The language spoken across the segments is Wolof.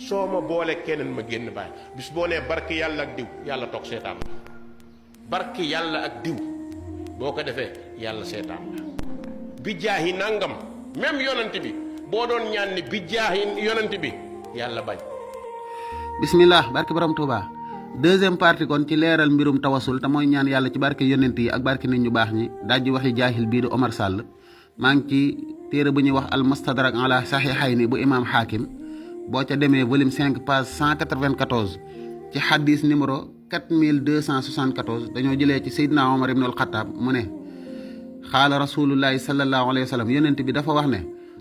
soo ma boole keneen ma génn bàyyi bis boo nee barki yàlla ak diw yàlla toog seetaan la barki yàlla ak diw boo ko defee yàlla seetaan la bi jaahi nangam même yonent bi boo doon ñaan ni bi jaahi yonent bi yàlla bañ. bismillah barki borom Touba deuxième partie kon ci leeral mbirum tawasul te mooy ñaan yàlla ci barke yonent yi ak barke nit ñu baax ñi dajji waxi jaahil bii di Omar Sall maa ngi ci téere bu ñuy wax al mustadrak ala sahihayni bu imam Hakim boo ca demee volume 5 page 194 ci hadis numéro 4274 dañoo jëlee ci Seydina Omar ibn al-Khattab mu ne xaala rasulullahi sallallahu alayhi wa sallam yonent bi dafa wax ne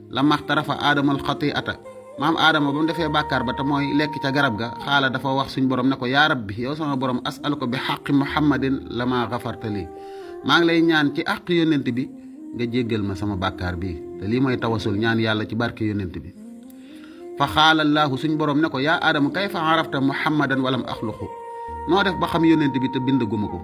la maxtarafa aadamul xatiata maam aadama ba mu defee bàkkaar ba te mooy lekk ca garab ga xaala dafa wax suñ borom ne ko yaa rabbi yow sama borom as'alu ko bi xaqi muhammadin lama gafarta lii maa ngi lay ñaan ci àq yonent bi nga jéggal ma sama bàkkaar bii te lii mooy tawasul ñaan yàlla ci barke yonent bi fa xaalallaahu suñ borom ne ko yaa aadama kayfa arafta muhammadan walam axluqu noo def ba xam yonent bi te bind guma ko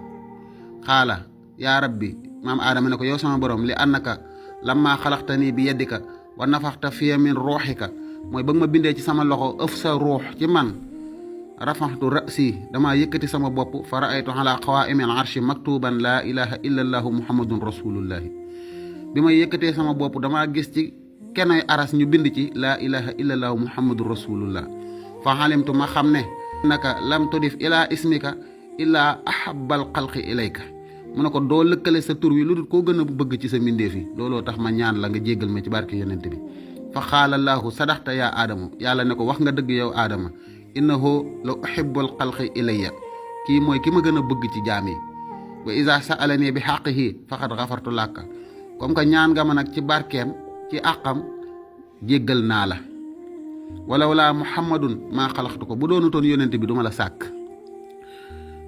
xaala yaa rabbi maam aadama ne ko yow sama borom li annaka lamma xalaqtanii bi yaddika wa nafaxta fiya min ruuxika mooy ba nga ma bindee ci sama loxo ëf sa ruux ci man rafaxtu rasi damaa yëkkati sama bopp fa raaytu ala qawaa'imi al arshi maktuban laa ilaha illa allahu muhammadun rasulullahi bi may yëkkatee sama bopp damaa gis ci kenoy aras ñu bind ci laa ilaha illa allahu muhammadun rasulullah fa xalimtu ma xam ne naka lam tudif ilaa ismika illaa ahabbal xalqi ilayka mu ne ko doo lëkkale sa tur wi lu dul koo gën a bëgg ci sa mbindeef yi looloo tax ma ñaan la nga jéggal ma ci barke yonent bi fa xaalallaahu sadaxta yaa aadamu yàlla ne ko wax nga dëgg yow aadama innahu la uhibbul xalqi ilayya kii mooy ki ma gën a bëgg ci jaam yi wa iza sa'alani bi xaqihi faqad gafartu laka comme que ñaan nga ma nag ci barkeem ci àqam jéggal naa la walaw laa muhammadun maa xalaxtu ko bu doonutoon yonent bi duma la sàkk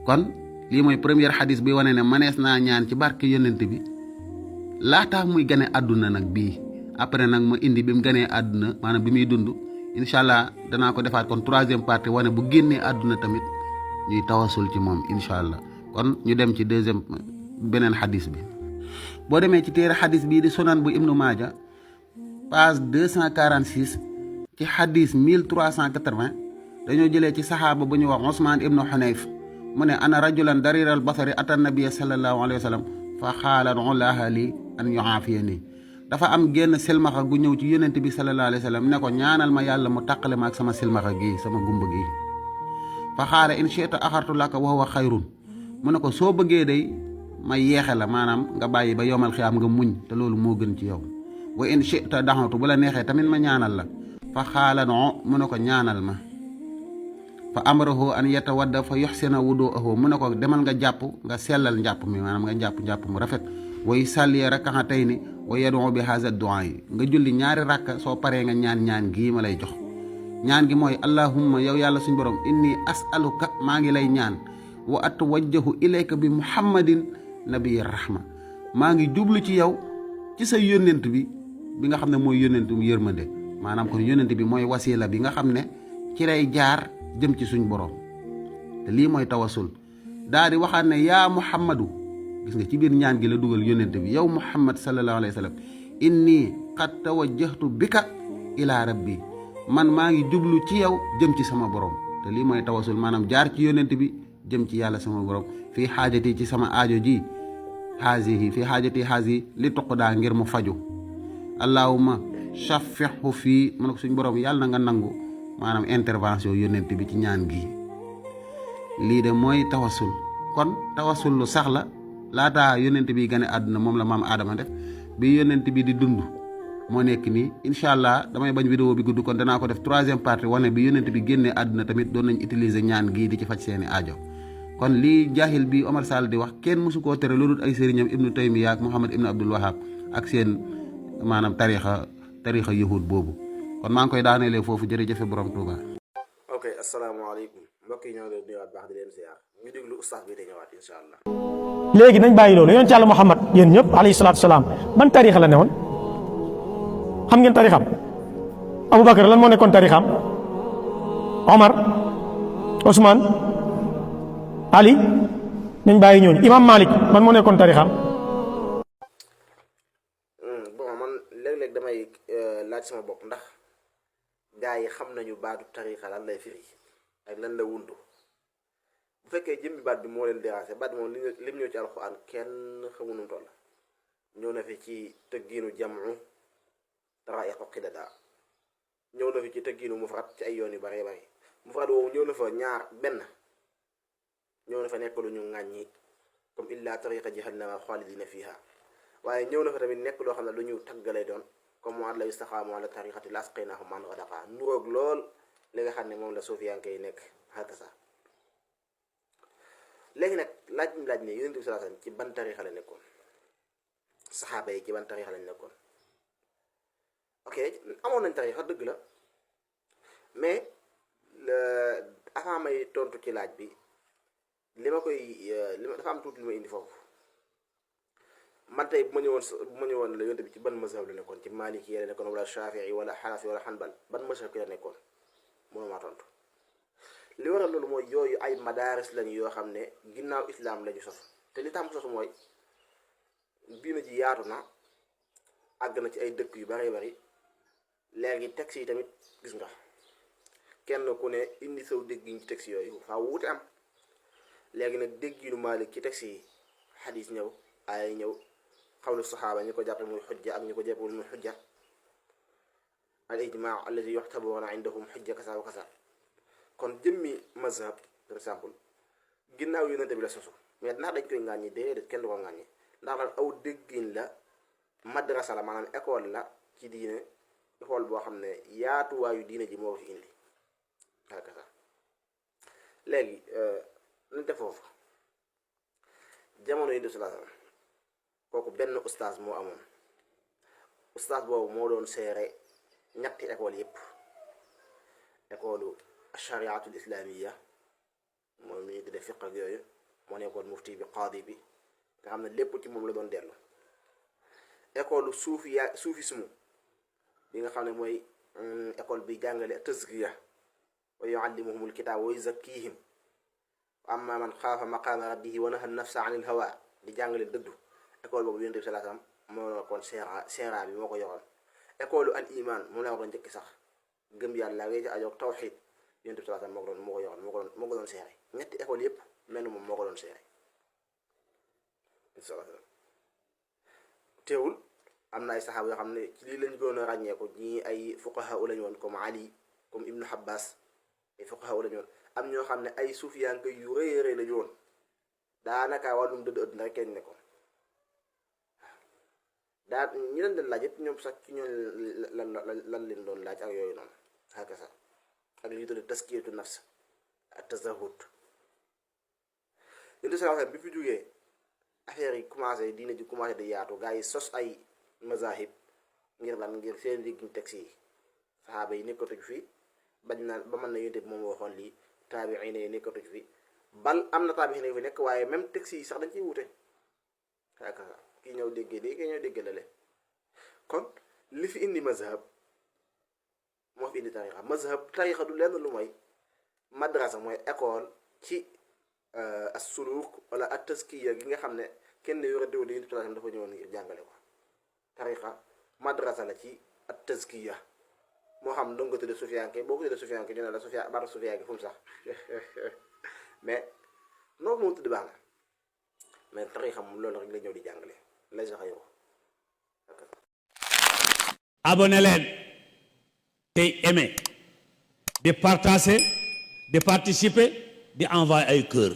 kon lii mooy première xadis bi wane ne manees naa ñaan ci barke yonent bi laataa muy gane àdduna nag bii après nag ma indi bi mu ganee àdduna maanaam bi muy dund incha allah danaa ko defaat kon troisième partie wane bu génnee àdduna tamit ñuy tawasul ci moom incha allah kon ñu dem ci deuxième beneen xadis bi boo demee ci téere xadis bii di sunan bu ibnu maaja page 246 ci xadis 1380 dañoo jëlee ci saxaaba bu ñu wax Usmaan ibnu Xunayf mu ne ana rajulan dariral basari ata nabiyya sallallahu alayhi wa sallam fa xaala ulaaha li an yuaafiyani dafa am génn silmaxa gu ñëw ci yonent bi sallallahu alayhi wa sallam ne ko ñaanal ma yàlla mu tàqale ma ak sama silmaxa gi sama gumba gi fa xaala in shi'ta axartu laka wa huwa xayrun mu ne ko soo bëggee day ma yeexe la maanaam nga bàyyi ba yomal xiyaam nga muñ te loolu moo gën ci yow wa in shi'ta daxatu bu la neexee tamit ma ñaanal la fa xaala no mu ne ko ñaanal ma fa amarahu an yatawadda fa yuxsina wudu'ahu mu ne ko demal nga jàpp nga sellal njàpp mi maanaam nga njàpp mu rafet way salli rak'atayni wa yad'u bi hadha ad-du'a yi nga julli ñaari rakka soo paree nga ñaan gii ma lay jox ñaan gi mooy allahumma yow yàlla suñu borom inni as'aluka maa ngi lay ñaan wa atawajjahu ilayka bi muhammadin nabiyyi rahma maa ngi jublu ci yow ci sa yónnent bi nga xam ne mooy yónnent mu yërmande maanaam kon yónnent bi mooy wasila bi nga xam ne ci lay jaar jëm ci suñ borom te lii mooy tawasul daa di waxaat ne yaa muhammadu gis nga ci biir ñaan gi la dugal yónnent bi yow muhammad sallallahu alayhi wa sallam inni qad tawajjahtu bika ila rabbi man maa ngi jublu ci yow jëm ci sama borom te lii mooy tawasul maanaam jaar ci yónnent bi jëm ci yàlla sama borom fii xaajati ci sama aajo ji haasihi fii xaajati haasihi li toq daa ngir mu faju allahumma shaffihu fii mu ne ko suñ borom yàlla na nga nangu maanaam intervention yónnent bi ci ñaan gi lii de mooy tawasul kon tawasul lu sax la laataa yónnent bi gane àdduna moom la maam aadama def bi yónnent bi di dund moo nekk nii incha allah damay bañ vidéo bi gudd kon danaa ko def troisième partie wane bi yónnent bi génnee àdduna tamit doon nañ utiliser ñaan gii di ci faj seeni aajo kon lii jaahil bi Omar Sall di wax kenn mësu koo tere loolu ay sëriñam ibnu Taymiya ak Muhammad ibnu Abdul Wahab ak seen maanaam tarixa yahud boobu kon maa ngi koy daanelee foofu jërëjëfe borom Touba. ok asalaamaaleykum mbokk yi ñoo leen nuyuwaat baax di leen ziar ñu déglu ustaas bi di ñëwaat incha allah. léegi nañ bàyyi loolu yonent Yàlla Muhammad yéen ñëpp alayhi salaatu salaam ban tarixa la newoon xam ngeen tarixam Aboubacar lan moo nekkoon tarixam Omar Ousmane Ali nañ bàyyi ñooñu Imam Malik man moo nekkoon tarixam. bon man léeg-léeg damay laaj sama bopp ndax gaa yi xam nañu baatu tariqa lan lay firi ak lan la wundu bu fekkee jëmmi baat bi moo leen déranger baat bi moom lim ñëw ci alxuraan kenn xamu nu mu toll ñëw na fi ci tëggiinu jamu taraa'iq qidada ñëw na fi ci tëggiinu mufrad ci ay yoon yu bare bare mufrad woowu ñëw na fa benn ñëw na fa nekk lu ñu ŋàññi comme illa tariqa jahannama xaalidina fiha waaye ñëw na fa tamit nekk loo xam ne lu ñu taggalay doon comme wa an la istaqaamu ala tariqati la asqaynahum maan ghadaqa nuroog lool li nga xam ne moom la suufiyanke yi nekk hakasa léegi nag laaj ne yonent bi sallallahu alayhi wasallam ci ban tariqa la nekkoon saxaaba yi ci ban tariqa lañ nekkoon ok amoon nañ tariqa dëgg la mais avant may tontu ci laaj bi li ma dafa am tuuti li ma indi foofu man tey bu ma ñëwoon la yonent bi ci ban mazhab la nekkoon ci maliki yi la nekkoon wala shafii wala xanafi wala xanbal ban mazhab ki la nekkoon mënumaa tontu li waral loolu mooy yooyu ay madaaris lañu yoo xam ne ginnaaw islaam lañu sos te li tax mu sos mooy diina ji yaatu na àgg na ci ay dëkk yu bari bari léegi texte yi tamit gis nga kenn ku ne indi saw déggiñ ci texte yooyu faa wuute am léegi nag dégginu Maalik ci texte yi xadis ñëw ay ñëw xawlu saxaaba ñi ko jàppe muy xujja ak ñi ko jàppewul muy xujja al ijmaa alladi yuxtabuuna indahum xujja kasa wa kasa kon jëmmi mazhab par exemple ginnaaw yonente bi la sosu mais ndax dañ koy ŋàññi déedéet kenn du ko ŋàññi ndax lan aw déggin la madrasa la maanaam école la ci diine école boo xam ne yaatuwaayu diine ji moo fi indi kasa léegi nañ def foofu jamono yi de sallallahu alayhi wasallam kooku benn ustaas moo amoon ustaas boobu moo doon seere ñetti école yépp école shariatul islamiya moom mi ñu tuddee fiq ak yooyu moo nekkoon mufti bi qaadi bi nga xam ne lépp ci moom la doon dellu école soufisme bi nga xam ne mooy école bi jàngale tazkiya wa yuallimuhumul kitaab wa yuzakkihim amma man xaafa maqaama rabbihi wa naha nafsa anil hawa di jàngale dëddu école boobu yonent bi sallallahu alayhi wasallam moo nekkoon seera bi moo ko yoroon école al iman moom la waroon njëkki sax gëm yàlla ngay ci ajoog tawxid yonent bi sallallahu alayhi wasallam moo ko yoroon moo ko doon seere ñetti école yépp mel moom moo ko doon seere teewul am na ay saxaaba yoo xam ne ci lii lañ gën a ràññeeku ñii ay fuqaha lañu woon comme Ali comme Ibnu Abbas ay fuqaha lañu woon am ñoo xam ne ay sufiyanke yu rëy rëy lañu woon daanaka wàllum dëdd ëdd rek kenn ne ko daa ñi leen doon laaj yëpp ñoom sax ci ñoom lan leen doon laaj ak yooyu noonu xaka sax ak li ñu tuddee taskiyatu nafs ak tazahud yénte sa bi fi jógee affaire yi commencé diina ji commencé di yaatu gaa yi sos ay mazahib ngir lan ngir seen diggiñ texte yi saxaaba yi nekkatuñ fi bañ na ba mën na yonte bi moom waxoon lii taabiina yi nekkatuñ fi bal am na taabiina yi fi nekk waaye même texte yi sax dañ ciy wute xaka sax kii ñëw déggee lii kii ñëw déggee la le kon li fi indi mazhab moo fi indi tarixa mazhab tarixa du lenn lu mooy madrasa mooy école ci as-suluk wala at-taskiya gi nga xam ne kenn yore déw di dafa ñëwoon ngir jàngale ko tarixa madrasa la ci at-taskiya moo xam dong nga tuddee sufiyanke boo ko tuddee sufiyanke ñu ne la sufiya baatu sufiyanke fu mu sax mais noonu moom tudd baax na mais tarixa moom loolu rek la ñëw di jàngale lay sax yow abonné leen tey aimé di partager di participer di envoyer ay cœur